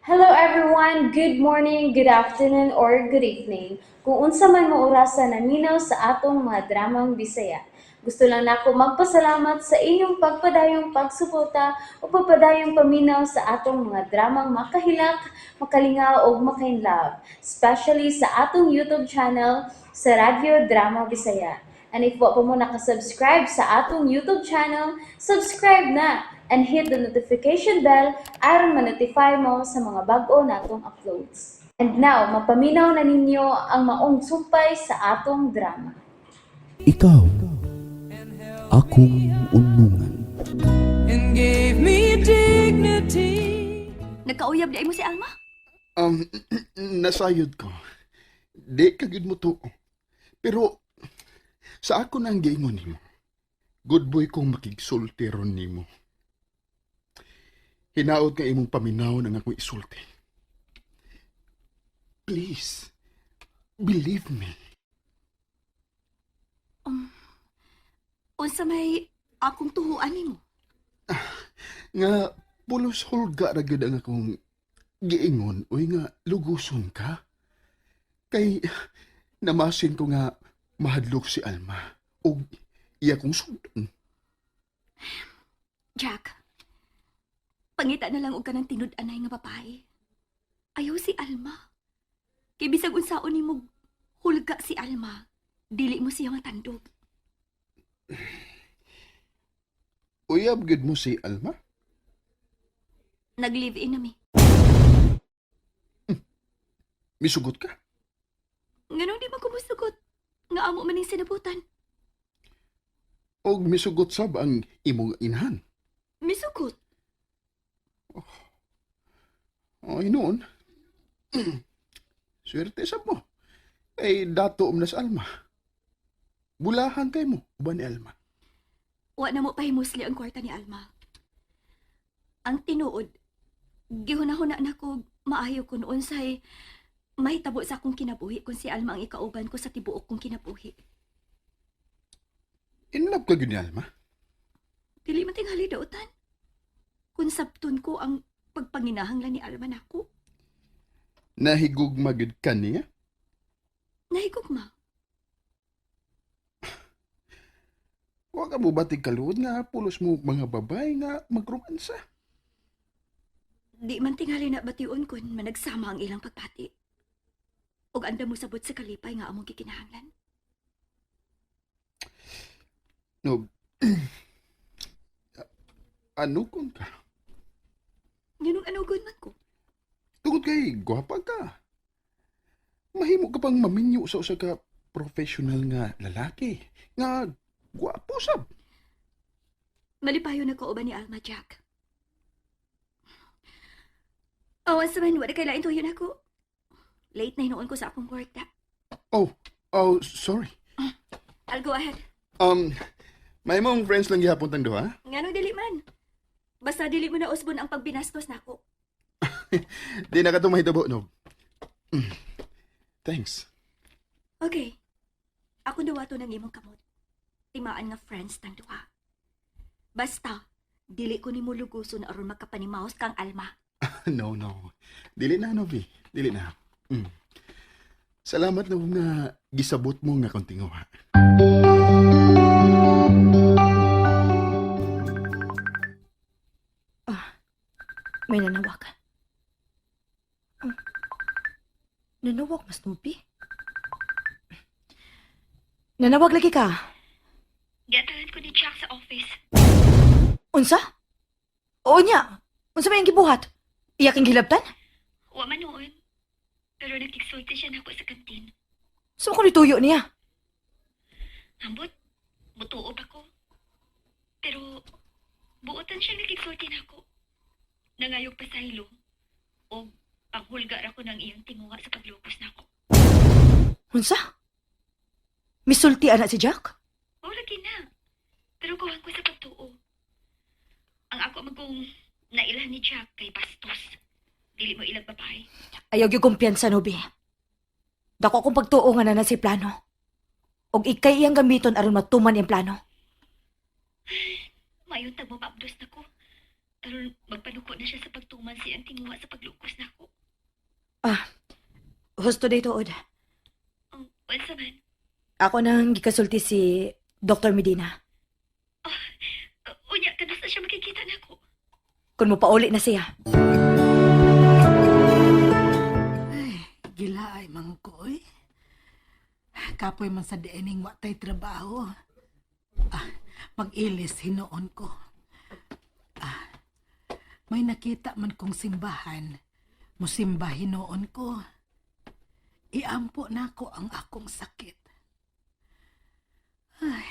Hello everyone! Good morning, good afternoon, or good evening. Kung unsa man mo orasa naminaw sa atong mga dramang Bisaya. Gusto lang nako magpasalamat sa inyong pagpadayong pagsuporta o pagpadayong paminaw sa atong mga dramang makahilak, makalingaw ug makainlove, especially sa atong YouTube channel sa Radyo Drama Bisaya. And if wa pa mo nakasubscribe sa atong YouTube channel, subscribe na and hit the notification bell aron ma-notify mo sa mga bag-o natong uploads. And now, mapaminaw na ninyo ang maong sumpay sa atong drama. Ikaw, akong unungan. And gave me dignity. Nagkauyab di ay mo si Alma? Nasayod ko. Di ka gyud mo to. Pero sa ako nang giingon nimo. Good boy kong makigsulti ron nimo. Hinaot nga imong paminaw ng akong isulti. Please, believe me. Unsa may akong tuhuan nimo? Nga pulos hulga ra gyud ang akong giingon, uy, nga luguson ka. Kay namasin ko nga mahadlok si Alma ug iya kong sundon. Jack, pangita na lang og kanang tinud-anay nga babae. Ayaw si Alma. Kay bisag unsaon nimo hulga si Alma, dili mo siya matandog. Uyab gyud mo si Alma? Nag-live-in na mi. Misugot ka? Nganong di man ko mosugot? Nga amo man ning sinabutan. Og misugot sab ang imong inahan? Misugot. Ay noon. Swerte sab mo. Ay dato na sa Alma. Bulahan kay mo uban ni Alma. Wa na mo pahimusli ang kwarta ni Alma. Ang tinuod, gihuna-huna na ko maayo ko noon say mahitabo sa akong kinabuhi kung si Alma ang ikauban ko sa tibuok kong kinabuhi. In love ka gyud ni Alma? Dili man tingali dautan. Kung sabton ko ang pagpanginahanglan ni Alma nako, Nahigugma gyud ka niya? Nahigugma. Wa ka mo batig kaluod nga pulos mo mga babae nga magromansa? Di man tingali na bation kun managsama ang ilang pagpati. Og anda mo sabot sa kalipay nga among gikinahanglan. No. Ano kun ka? Nganong anugon man ko? Tungod kay gwapa ka. Mahimo ka pang maminyo sa usa ka professional nga lalaki nga gwapo sab. Malipayo na ko uban ni Alma, Jack. Awan sa man, wala kay lain tuyo nako. Late na hinuon ko sa akong work da. Oh, sorry. I'll go ahead. May mong friends lang gihapon tang duha? Nganong dili man? Basta dili mo na usbon ang pagbinastos nako. Di na ka to mahitabo, no? Thanks. Okay. Ako duwato ng imong kamot. Timaan nga friends tang duha. Basta, dili ko nimo luguson aron makapanimaos kang Alma. No. Dili na, Novi. Dili na. Salamat na nga gisabot mo nga akong tinguha. May nanawag. Nanawag mas Snoopy? Nanawag lagi ka. Giatahan ko ni Jack sa office. Unsa? Oo niya. Unsa may ang gibuhat? Iya kang gilabtan? Wa man noon. Pero nagkiksulti siya nako sa kantin. Sa ko nituyo niya? Ambot, mutuob ako. Pero, buotan siya nagkiksulti nako. Nangayog pa sa ilo. O panghulga ra ko ng iyang tinguha sa paglupos nako. Unsa? Misulti ana si Jack? O lagi na. Pero kuhan ko sa pagtuo. Ang ako magkong nailhan ni Jack kay bastos. Dili mo ilag babae. Ayaw gyud kumpiyansa, Nobi. Dako akong pagtuo nga na si plano. Og ikay iyang gamiton aron matuman iyang plano. Mayon tag mo maabdos nako. Karon magpanuko na siya sa pagtuman siyang tinguha sa paglukos nako. Ah, husto day tuod. Unsa man? Ako nang gikasulti si Dr. Medina. Unya, kanus-a siya makikita nako. Kung mopauli na siya. Gilaay man ko, oy. Kapoy man sa diening wa tay trabaho. Ah, mag-ilis hinuon ko. Ah, may nakita man kong simbahan. Musimba hinuon ko. Iampo nako ang akong sakit. Ay,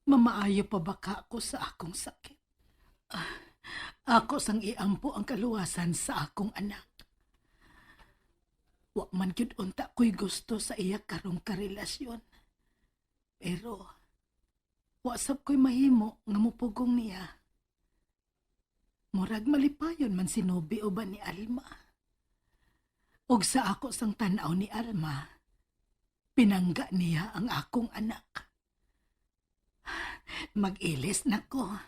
mamaayo pa baka ako sa akong sakit. Ah, ako sang iampo ang kaluwasan sa akong anak. Wa man gyud unta ko'y gusto sa iya karong karelasyon. Pero wa sab ko'y mahimo nga mupugong niya. Murag malipayon man si Nobi uban ni Alma. Og sa ako sang tan-aw ni Alma, pinangga niya ang akong anak. Mag-ilis na ko.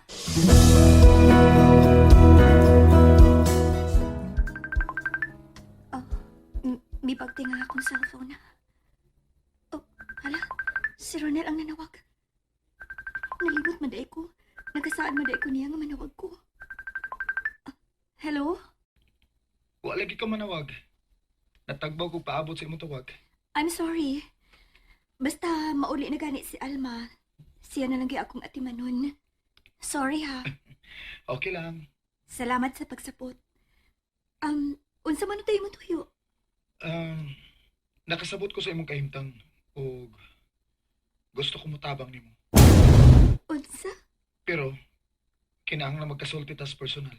May pagtinga akong cellphone na. Oh, hala. Si Ronel ang nanawag. Nalimot man day ko. Nagasaad man day ko niya nga manawag ko. Ah, hello? Wa lagi ka manawag. Natagbaw ko paabot sa imong tawag. I'm sorry. Basta mauli na gani si Alma. Siya na lang gyud akong atimanon. Sorry ha. Okay lang. Salamat sa pagsapot. Unsa man tayo mo tuyo? Um, nakasabot ko sa imong kahimtang og gusto ko motabang nimo. Unsa? Pero kinahanglan magkasulti tas personal.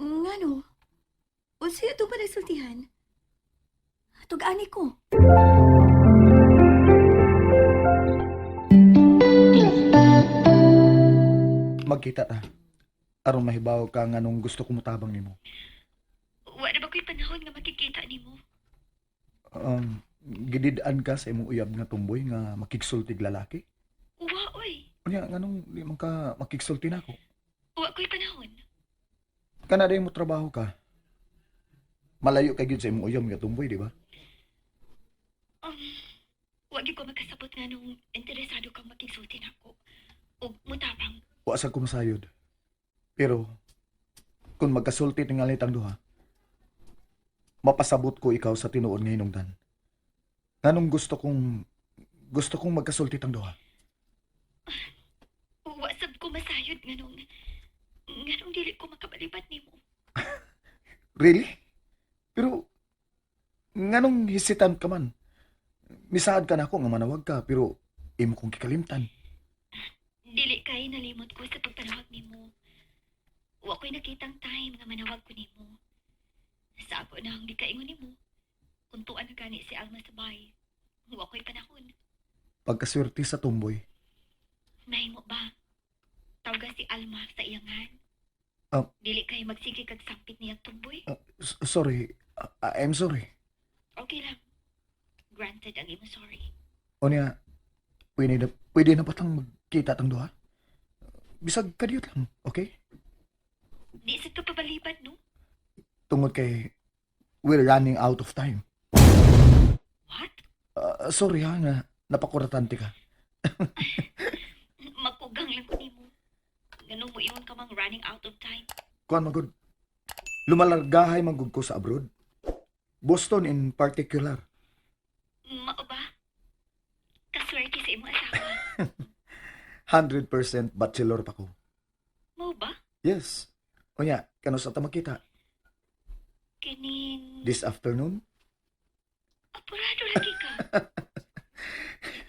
Ngano? Unsa itong panagsultihan? Tug-ani ko. Magkita ta. Aron mahibaw ka nganong gusto ko motabang nimo. Wa na ba ko'y panahon nga makikita nimo? Gidid-an ka sa imong uyab nga tumboy nga makigsultig lalaki. Wa oy. Unya nganong di man ka makigsulti nako? Wa ko'y panahon. Kana day mo trabaho ka. Malayo kay gyud sa imong uyab nga tumboy, di ba? Um, wa gyud ko makasabot nga nung interesado kang makigsulti nako. Ug mutabang. Wa sa kumasayod. Pero kung magkasulti tingali tang duha, mapasabot ko ikaw sa tinuod nga hinungdan. Nganong gusto kong magkasulti tang duha. Wa sab ko masayod nganong dili ko makabalibat nimo. Really? Pero nganong hesitant ka man? Misaad ka na ako nga manawag ka pero imo kong kikalimtan. Dili kay nalimot ko sa pagpanawag nimo. Wa ko'y nakitang time nga manawag ko nimo. Sa ako na ang gikaingon nimo. Kuntuan na gani si Alma sa bahay. Wa ko'y panahon. Pagkaswerte sa tumboy. Mahimo ba? Tawga si Alma sa iyangan. Ah. Dili kay magsige kag sampit niyang tumboy. Sorry. I'm sorry. Okay lang. Granted ang imo sorry. Unya, pwede na ba tang magkita tang duha? Bisag kadiyot lang, okay? Di sad ka pabalibat no? Tungod kay we're running out of time. What? Sorry ha, nga napakuratante ka. Magkugang lang ko nimo. Nganong mo ingon ka mang running out of time? Kuan magud. Lumalargahay magud ko sa abroad. Boston in particular. Mao ba? Kaswerte sa imong asawa. 100% bachelor pa ko. Mao ba? Yes. Unya, kanus-a ta makita? Kining This afternoon? apurado lagi ka.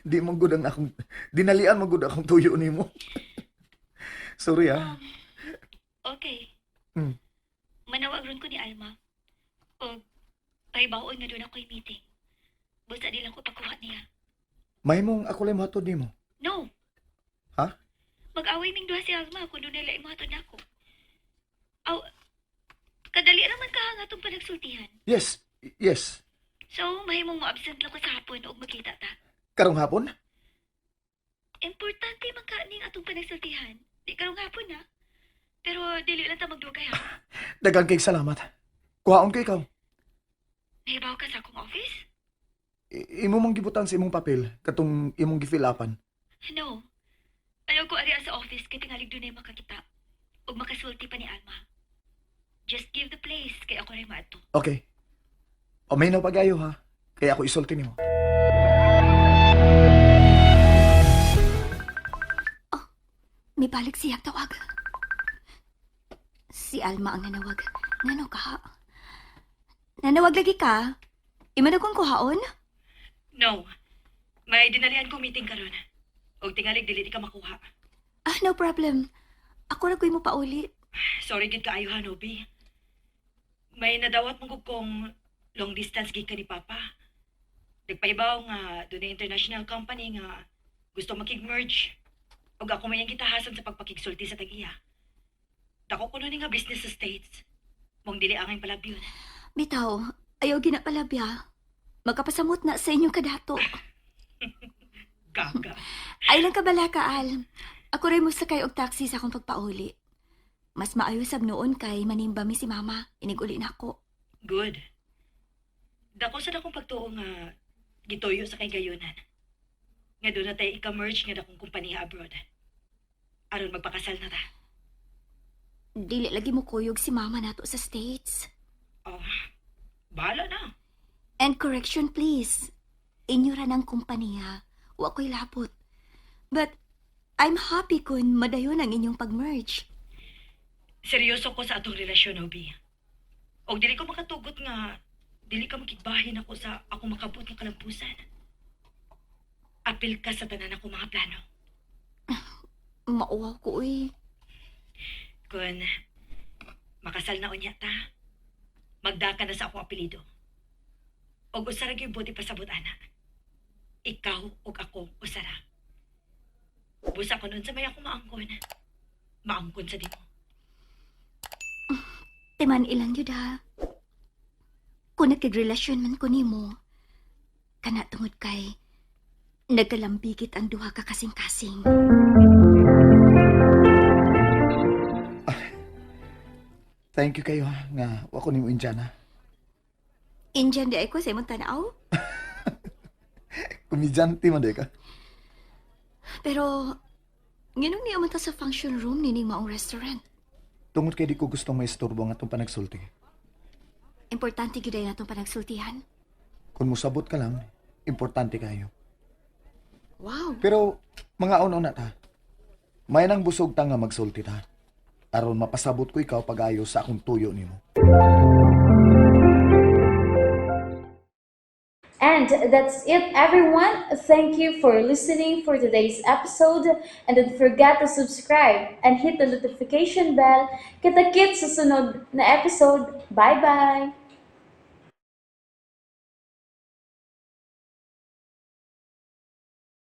Di man gud ang akong dinalian man gud akong tuyo nimo. Sorry ah. Okay. Manawag ron ko ni Alma. O pahibaon nga doon ako'y meeting. Busa di lang ko pagkuha niya. Mahimong ako lang mohatod nimo. No. Ha? Mag-away ming duha si Alma kung doon nila imuhatod nako. Aw, kadali naman ka nga itong panagsultihan. Yes. Yes. So, mahimong mo-absent lang ko sa hapon og magkita ta. Karong hapon? Importante man ka ning atong panagsultihan. Di karong hapon na. Pero dili lang ta magdugay ha. Daghang kay salamat. Kuhaon ko ikaw. Nahibaw ka sa akong office? Imo mong gibutan sa imong papel katong imong gi-fill upan. No. Ayaw ko ari sa office kay tingalig dunay makakita ug makasulti pa ni Alma. Just give the place kay ako ray maadto. Okay. O may pagayo ha. Kaya ako isulti nimo. Mibalik siya tawag. Si Alma ang nanawag. Ngano ka? Nanawag lagi ka? Ima na kong kuhaon? No. May dinalian kong meeting karon. Og tingalig dili ka makuha. Ah, no problem. Ako ra ko'y mo pauli. Sorry gid kaayo ha, Nobi. May nadawat man gud kong long distance gig ka ni Papa. Nagpaibaw nga dunay international company nga gusto makig-merge. Ug ako may ang gitahasan sa pagpakigsulti sa tag-iya. Dako kuno ni nga business sa States. Mong dili angay palabyon. Bitaw, ayaw ginapalabya. Magkapasamot na sa inyong kadato. Gaga. Ay lang kabala ka, Al. Ako rin mo sakay og taxi sa akong pagpauli. Mas maayo sab noon kay manimba mi si Mama. Inig-uli na ako. Good. Dako sa dakong pagtuo nga gituyo sa kay gayunan. Nga doon na tayo ika-merge nga dakong kumpanya abroad. Aron magpakasal na ta. Dili lagi mo kuyog si Mama nato sa States. Oh, bahala na. And correction, please. Inyo ra ng kumpanya. Wa ko'y labot. But I'm happy kun madayon ang inyong pag-merge. Seryoso ko sa atong relasyon, Obi. Og dili ko makatugot nga dili ka makigbahin ako sa akong makabot nga kalampusan. Apil ka sa tanan ako mga plano. Mauwaw ko, uy. Kun makasal na unya ta, magdaka na sa akong apelyido. Og usara gyud buti pasabot ana. Ikaw ug ako usara. Busa ko nun sa may ako maangkon. Maangkon sa dimo. Timan ilang yun ha. Kung nagkagrelasyon man ko nimo, kana tungod kay nagkalambigit ang duha ka kasing-kasing. Thank you kayo ha nga wa ko nimo Indiana. Indian di ay ko sa imong tanaw. Komedyante man di ka. Pero, nganong niya man ta sa function room nining maong restaurant? Tungod kay di ko gustong maistorbo ang atong panagsulti. Importante gyud ay natong panagsultihan. Kung mosabot ka lang, importante kayo. Wow. Pero mga una ta. May nang busog ta nga magsulti ta. Aron mapasabot ko ikaw pag-ayo sa akong tuyo nimo. And that's it, everyone. Thank you for listening for today's episode. And don't forget to subscribe and hit the notification bell. Kita-kits sa sunod na episode. Bye-bye!